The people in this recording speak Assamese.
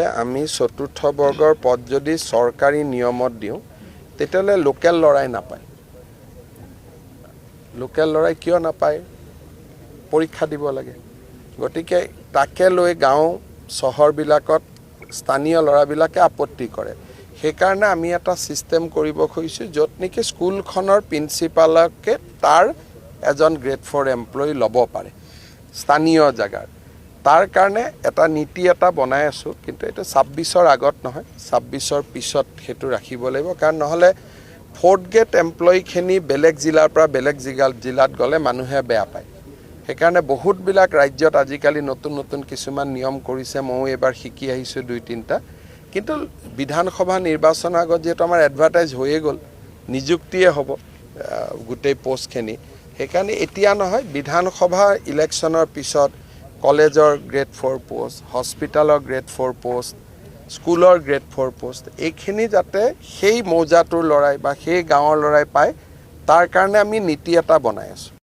আমি চতুৰ্থ বৰ্গৰ পদ যদি চৰকাৰী নিয়মত দিওঁ, তেতিয়াহ'লে লোকেল ল'ৰাই নাপায়। লোকেল ল'ৰাই কিয় নাপায়? পৰীক্ষা দিব লাগে। গতিকে তাকে লৈ গাঁও চহৰবিলাকত স্থানীয় ল'ৰাবিলাকে আপত্তি কৰে। সেইকাৰণে আমি এটা ছিষ্টেম কৰিব খুজিছোঁ, য'ত নেকি স্কুলখনৰ প্ৰিন্সিপালকে তাৰ এজন গ্ৰেড ফ'ৰ এমপ্লয়ী ল'ব পাৰে স্থানীয় জেগাৰ। তাৰ কাৰণে এটা নীতি এটা বনাই আছোঁ, কিন্তু এইটো 26ৰ আগত নহয়, 26ৰ পিছত সেইটো ৰাখিব লাগিব। কাৰণ নহ'লে ফ'ৰ্থ গ্ৰেড এমপ্লয়ীখিনি বেলেগ জিলাৰ পৰা বেলেগ জিলাত গ'লে মানুহে বেয়া পায়। সেইকাৰণে বহুতবিলাক ৰাজ্যত আজিকালি নতুন নতুন কিছুমান নিয়ম কৰিছে। ময়ো এইবাৰ শিকি আহিছোঁ দুই তিনিটা। কিন্তু বিধানসভা নিৰ্বাচনৰ আগত যিহেতু আমাৰ এডভাৰটাইজ হৈয়ে গ'ল, নিযুক্তিয়ে হ'ব গোটেই পষ্টখিনি, সেইকাৰণে এতিয়া নহয়, বিধানসভা ইলেকশ্যনৰ পিছত কলেজৰ গ্ৰেড ফ'ৰ পষ্ট, হস্পিটেলৰ গ্ৰেড ফ'ৰ পষ্ট, স্কুলৰ গ্ৰেড ফ'ৰ পষ্ট, এইখিনি যাতে সেই মৌজাটোৰ ল'ৰাই বা সেই গাঁৱৰ ল'ৰাই পায়, তাৰ কাৰণে আমি নীতি এটা বনাই আছোঁ।